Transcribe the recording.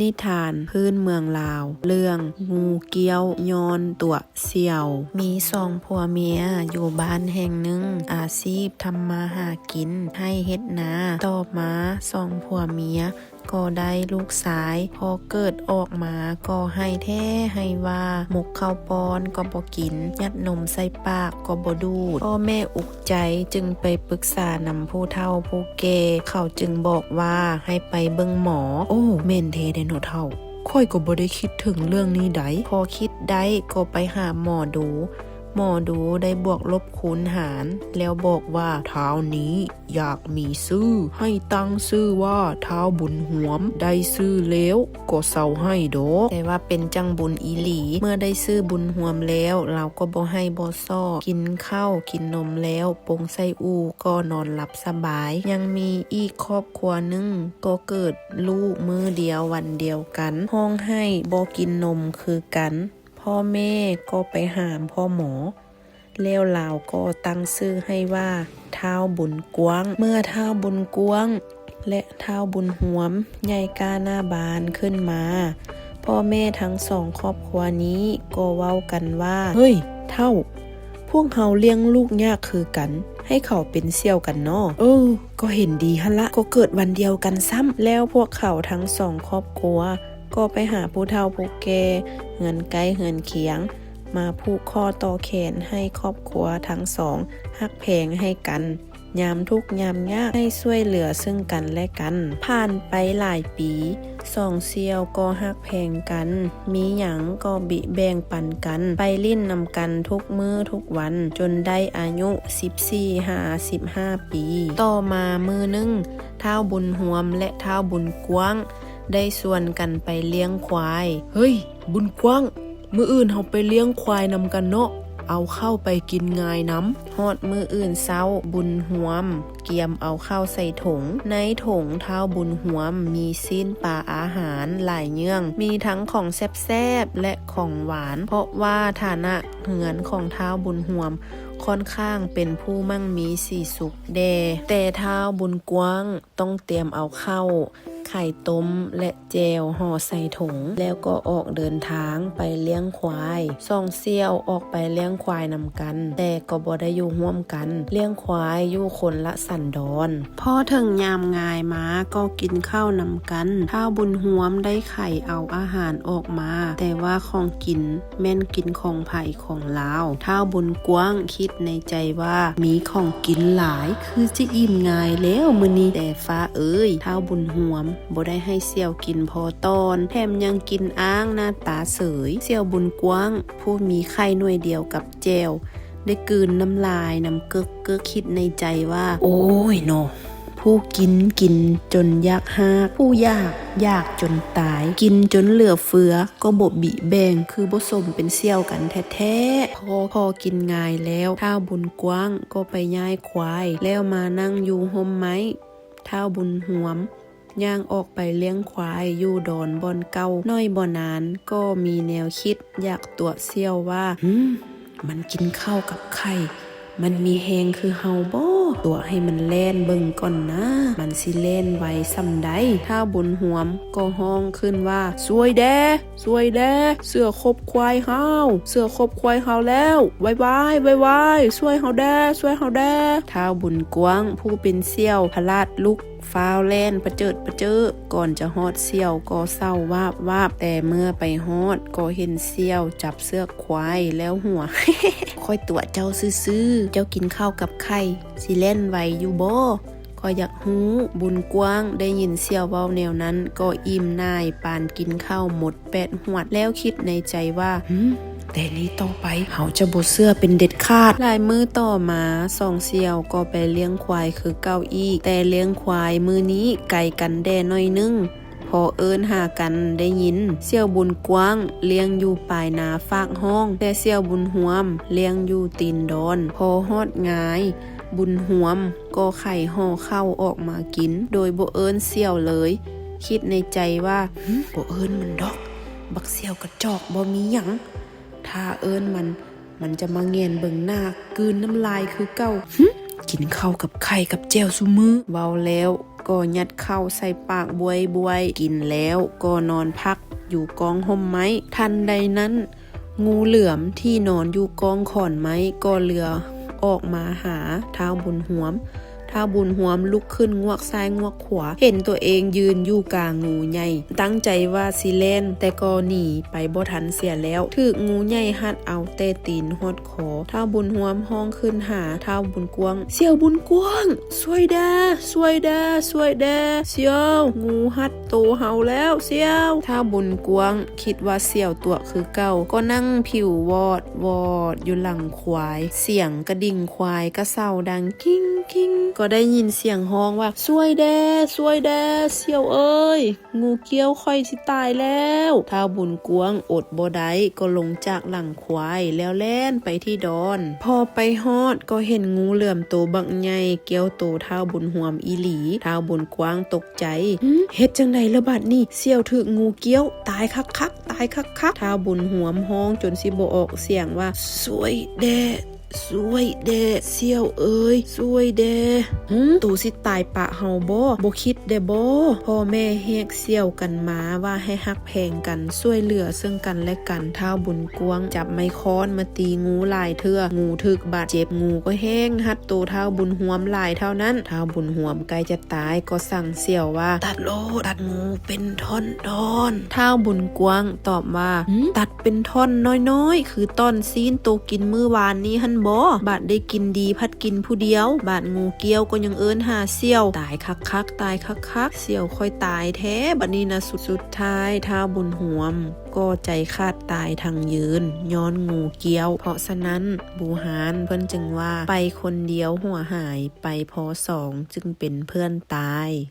ນິທານພື້ນເມືອງລາວ ເລື່ອງງູກ່ຽວຍ້ອນຕົວະສ່ຽວ. ມີສອງຜົວເມຍຢູ່ບ້ານແຫ່ງໜຶ່ງ ອາຊີບທຳມາຫາກິນ ໄຮ່ເຮັດນາ. ຕໍ່ມາສອງຜົວເມຍກໍໄດ້ລູກຊາຍ, ພໍເກີດອອກມາກໍໄຫ້ແທ້ໄຫ້ວ່າ, ໝົກເຂົ້າປ້ອນກໍບໍ່ກິນ, ຍັດນົມໃສ່ປາກກໍບໍ່ດູດ. ພໍ່ແມ່ອຸກ ໃຈຈຶ່ງໄປປຶກສານຳຜູ້ເຖົ້າຜູ້ແກ່, ເຂົາຈຶ່ງບອກວ່າໃຫ້ໄປເບິ່ງໝໍ. ໂອ້ ແມ່ນແທ້ເດເນາະເຖົ້າ, ຂ້ອຍກໍບໍ່ໄດ້ຄິດເຖິງເລື່ອງນີ້ໃດ. ພໍຄິດໄດ້ກໍໄປຫາໝໍດູ, ໝໍດູໄດ້ບວກລົບຄູນຫານ ແລ້ວບອກວ່າ ທ້າວນີ້ຢາກມີຊື່, ໃຫ້ຕັ້ງຊື່ວ່າ ທ້າວບຸນຫວມ, ໄດ້ຊື່ແລ້ວ ກໍເຊົາໄຫ້ດອກ. ແຕ່ວ່າເປັນຈັ່ງບຸນອີ່ຫຼີ, ເມື່ອໄດ້ຊື່ບຸນຫວມແລ້ວ ລາວກໍບໍ່ໄຫ້ບໍ່ຊໍ້, ກິນເຂົ້າກິນນົມແລ້ວ ປົງໃສ່ອູ່ກໍນອນຫຼັບສະບາຍ. ຍັງມີອີກຄອບຄົວໜຶ່ງ ກໍເກີດລູກມື້ດຽວວັນດຽວກັນ, ຮ້ອງໄຫ້ບໍ່ກິນນົມຄືກັນ. ພໍ່ແມ່ກໍໄປຫາພໍ່ໝໍ ແລ້ວລາວກໍຕັ້ງຊື່ໃຫ້ວ່າ ທ້າວບຸນກວ້າງ. ເມື່ອທ້າວບຸນກວ້າງ ແລະ ທ້າວບຸນຫວມ ໃຫຍ່ກ້າໜ້າບານຂຶ້ນມາ, ພໍ່ແມ່ທັງສອງຄອບຄົວນີ້ກໍເວົ້າກັນວ່າ ເຮີ້ຍ ເຖົ້າ, ພວກເຮົາລ້ຽງລູກຍາກຄືກັນ, ໃຫ້ເຂົາເປັນສ່ຽວກັນເນາະ. ເອີ ກໍເຫັນດີຫັ້ນລະ, ກໍເກີດວັນດຽວກັນຊ້ຳ. ແລ້ວພວກເຂົາທັງສອງຄອບຄົວ ກໍໄປຫາຜູ້ເຖົ້າຜູ້ແກ່ເຮືອນໃກ້ເຮືອນຄຽງ ມາຜູກຂໍ້ຕໍ່ແຂນໃຫ້ຄອບຄົວທັງສອງຮັກແພງໃຫ້ກັນ, ຍາມທຸກຍາມຍາກໃຫ້ຊ່ວຍເຫຼືອເຊິ່ງກັນແລະກັນ. ຜ່ານໄປຫຼາຍປີ, ສອງສ່ຽວກໍຮັກແພງກັນ, ມີຫຍັງກໍບິແບ່ງປັນກັນ, ໄປຫຼິ້ນນຳກັນທຸກມື້ທຸກວັນ, ຈົນໄດ້ອາຍຸສິບສີ່ຫາສິບຫ້າປີ. ຕໍ່ມາມື້ໜຶ່ງ, ທ້າວບຸນຫວມ ແລະ ທ້າວບຸນກວ້າງ ໄດ້ຊວນກັນໄປລ້ຽງຄວາຍ. ເຮີ້ຍ ບຸນກວ້າງ, ມື້ອື່ນເຮົາໄປລ້ຽງຄວາຍນຳກັນເນາະ, ເອົາເຂົ້າໄປກິນງາຍນຳ. ຮອດມື້ອື່ນເຊົ້າ, ບຸນຫວມກຽມເອົາເຂົ້າໃສ່ຖົງ. ໃນຖົງທ້າວບຸນຫວມມີຊີ້ນປາອາຫານຫຼາຍເຍື່ອງ, ມີທັງຂອງແຊບໆ ແລະ ຂອງຫວານ, ເພາະວ່າຖານະເຮືອນຂອງທ້າວບຸນຫວມ ຂ້ອນຂ້າງເປັນຜູ້ໝັ່ງມີສີສຸກແດ່. ແຕ່ທ້າວບຸນກວ້າງ ຕ້ອງຕຽມເອົາເຂົ້າ, ໄຂ່ຕົ້ມ ແລະ ແຈ່ວຫໍ່ໃສ່ຖົງ ແລ້ວກໍອອກເດີນທາງໄປລ້ຽງຄວາຍ. ສອງສ່ຽວອອກໄປລ້ຽງຄວາຍນຳກັນ, ແຕ່ກໍບໍ່ໄດ້ຢູ່ຮ່ວມກັນ, ລ້ຽງຄວາຍຢູ່ຄົນລະສັນດອນ. ພໍເຖິງຍາມງາຍມາກໍກິນເຂົ້ານຳກັນ. ທ້າວບຸນຫວມໄດ້ໄຂເອົາອາຫານອອກມາ, ແຕ່ວ່າຂອງກິນ ແມ່ນກິນຂອງໃຜຂອງລາວ. ທ້າວບຸນກວ້າງຄິດໃນໃຈວ່າ ມີຂອງກິນຫຼາຍ ຄືຈະອີ່ມງ່າຍແລ້ວມື້ນີ້. ແຕ່ຟ້າເອີຍ, ທ້າວບຸນຫວມບໍ່ໄດ້ໃຫ້ສ່ຽວກິນພໍຕອນ, ແຖມຍັງກິນອ້າງໜ້າຕາເສີຍ. ສ່ຽວບຸນກວ້າງ ຜູ້ມີໄຂ່ໜ່ວຍດຽວກັບແຈ່ວ ໄດ້ກືນນ້ຳລາຍນຳເກີກໆ, ຄິດໃນໃຈວ່າ ໂອ້ຍເນາະ, ຜູ້ກິນ ກິນຈົນຢາກຮາກ, ຜູ້ຢາກ ຢາກຈົນຕາຍ, ກິນຈົນເຫຼືອເຟືອກໍບໍ່ບິແບ່ງ, ຄືບໍ່ສົມເປັນສ່ຽວກັນແທ້ໆ. ພໍ ພໍກິນງາຍແລ້ວ, ທ້າວບຸນກວ້າງກໍໄປຍ້າຍຄວາຍ ແລ້ວມານັ່ງຢູ່ຮົ່ມໄມ້. ທ້າວບຸນຫວມຍ່າງອອກໄປລ້ຽງຄວາຍຢູ່ດອນບ່ອນເກົ່າ. ໜ້ອຍບໍ່ນານກໍມີແນວຄິດຢາກຕົວະສ່ຽວວ່າ ຫືມ ມັນກິນເຂົ້າກັບໄຂ່ ມັນມີແຮງຄືເຮົາບໍ? ຕົວະໃຫ້ມັນແລ່ນເບິ່ງກ່ອນນາ, ມັນຊິແລ່ນໄວສ່ຳໃດ? ທ້າວບຸນຫວມກໍຮ້ອງຂຶ້ນວ່າ ຊ່ວຍແດ່! ຊ່ວຍແດ່! ເສືອຄົບຄວາຍເຮົາ! ເສືອຄົບຄວາຍເຮົາແລ້ວ! ໄວໆ! ໄວໆ! ຊ່ວຍເຮົາແດ່! ຊ່ວຍເຮົາແດ່! ທ້າວບຸນກວ້າງຜູ້ເປັນສ່ຽວພະລາດລຸກ ຟ້າວແລ່ນປະເຈີດປະເຈີ, ກ່ອນຈະຮອດສ່ຽວກໍເສົ້າວາບວາບ, ແຕ່ເມື່ອໄປຮອດກໍເຫັນສ່ຽວຈັບເຊືອກຄວາຍແລ້ວຫົວ. ຂ້ອຍຕົວະເຈົ້າຊື່ໆ, ເຈົ້າກິນເຂົ້າກັບໄຂ່ ຊິແລ່ນໄວຢູ່ບໍ່? ຂ້ອຍຢາກຮູ້. ບຸນກວ້າງໄດ້ຍິນສ່ຽວເວົ້າແນວນັ້ນ ກໍອີ່ມໜ່າຍປານກິນເຂົ້າໝົດ ແປດຫວດ ແລ້ວຄິດໃນໃຈວ່າ ຫືມ ແຕ່ນີ້ຕໍ່ໄປເຮົາຈະບໍ່ເຊື່ອເປັນເດັດຂາດ. ຫຼາຍມື້ຕໍ່ມາ ສອງສ່ຽວກໍໄປລ້ຽງຄວາຍຄືເກົ່າອີກ, ແຕ່ລ້ຽງຄວາຍມື້ນີ້ໄກກັນແດ່ໜ້ອຍໜຶ່ງ. ພໍເອີ້ນຫາກັນໄດ້ຍິນ, ສ່ຽວບຸນກວ້າງລ້ຽງຢູ່ປາຍນາຟາກຫ້ອງ, ແຕ່ສ່ຽວບຸນຫວມລ້ຽງຢູ່ຕີນດອນ. ພໍຮອດງາຍ, ບຸນຫວມກໍໄຂຫໍ່ເຂົ້າອອກມາກິນ ໂດຍບໍ່ເອີ້ນສ່ຽວເລີຍ, ຄິດໃນໃຈວ່າ ຫຶ ບໍ່ເອີ້ນມັນດອກ, ບັກສ່ຽວກະຈອກບໍ່ມີຫຍັງ, ຖ້າເອີ້ນມັນ ມັນຈະມາແງນເບິ່ງໜ້າ ກືນນ້ຳລາຍຄືເກົ່າ. ຫຶ ກິນເຂົ້າກັບໄຂ່ກັບແຈ່ວຊຸມື້. ເວົ້າແລ້ວ ກໍຍັດເຂົ້າໃສ່ປາກບວຍໆ ກິນແລ້ວກໍນອນພັກຢູ່ກ້ອງຮົ່ມໄມ້. ທັນໃດນັ້ນ ງູເຫຼືອມທີ່ນອນຢູ່ກ້ອງຂອນໄມ້ກໍເລືອອອກມາຫາທ້າວບຸນຮວມ. ທ້າວບຸນຮວມລຸກຂຶ້ນງວກຊ້າຍງວກຂວາ ເຫັນຕົວເອງຢືນຢູ່ກາງງູໃຫຍ່ ຕັ້ງໃຈວ່າຊິແລ່ນ ແຕ່ກໍໜີໄປບໍ່ທັນເສຍແລ້ວ ຖືກງູໃຫຍ່ຮັດເອົາແຕ່ຕີນຮອດຄໍ. ທ້າວບຸນຮວມຮ້ອງຂຶ້ນຫາທ້າວບຸນກວ້າງ, ສ່ຽວບຸນກວ້າງ ຊ່ວຍແດ່ ຊ່ວຍແດ່ ຊ່ວຍແດ່ ສ່ຽວ ງູຮັດໂຕເຮົາແລ້ວສ່ຽວ. ທ້າວບຸນກວ້າງຄິດວ່າສ່ຽວຕົວະຄືເກົ່າ ກໍນັ່ງຜິວວອດວອດຢູ່ຫຼັງຄວາຍ ສຽງກະດິ່ງຄວາຍກະເຊົາດັງກິ້ງກິ້ງ ກໍໄດ້ຍິນສຽງຮ້ອງວ່າ ຊ່ວຍແດ່ ຊ່ວຍແດ່ ສ່ຽວເອີຍ ງູກ້ຽວຂ້ອຍຊິຕາຍແລ້ວ. ທ້າວບຸນກວ້າງອົດບໍ່ໄດ້ ກໍລົງຈາກຫຼັງຄວາຍ ແລ້ວແລ່ນໄປທີ່ດອນ. ພໍໄປຮອດກໍເຫັນງູເຫຼືອມໂຕບັກໃຫຍ່ ກ່ຽວໂຕທ້າວບຸນຮວມອີ່ຫຼີ. ທ້າວບຸນກວ້າງຕົກໃຈ, ຫຶ ເຮັດຈັ່ງໃດລະບາດນີ້? ສ່ຽວຖືກງູກ້ຽວ ຕາຍຄັກໆ ຕາຍຄັກໆ. ທ້າວບຸນຮວມຮ້ອງຈົນຊິບໍ່ອອກສຽງວ່າ ຊ່ວຍແດ່ ຊ່ວຍແດ່ ສ່ຽວເອີຍ ຊ່ວຍແດ່. ຫຶ ໂຕຊິຕາຍປະເຮົາບໍ? ບໍ່ຄິດແດ່ບໍ? ພໍ່ແມ່ແຫກສ່ຽວກັນມາວ່າໃຫ້ຮັກແພງກັນ ຊ່ວຍເຫຼືອເຊິ່ງກັນແລະກັນ. ທ້າວບຸນກວ້າງຈັບໄມ້ຄ້ອນມາຕີງູຫຼາຍເທື່ອ ງູຖືກບາດເຈັບ ງູກໍແຮ່ງຮັດໂຕທ້າວບຸນຮວມຫຼາຍເທົ່ານັ້ນ. ທ້າວບຸນຮວມໃກ້ຈະຕາຍກໍສັ່ງສ່ຽວວ່າ ຕັດໂລດ ຕັດງູເປັນທ່ອນໆ. ທ້າວບຸນກວ້າງຕອບວ່າ ຫຶ ຕັດ ເປັນທ່ອນນ້ອຍໆ ຄືທ່ອນຊີ້ນໂຕກິນມື້ວານນີ້ຫັ້ນບໍ? ບາດໄດ້ກິນດີພັດກິນຜູ້ດຽວ ບາດງູກ້ຽວກໍຍັງເອີ້ນຫາສ່ຽວ. ຕາຍຄັກໆ ຕາຍຄັກໆ ສ່ຽວຂ້ອຍຕາຍແທ້ບາດນີ້ນະ. ສຸດ ສຸດທ້າຍທ້າວບຸນຮວມກໍໃຈຂາດຕາຍທັງຢືນ ຍ້ອນງູກ້ຽວ. ເພາະສະນັ້ນບູຮານເພິ່ນຈຶ່ງວ່າ ໄປຄົນດຽວຫົວຫາຍ ໄປພໍສອງຈຶ່ງເປັນເພື່ອນຕາຍ.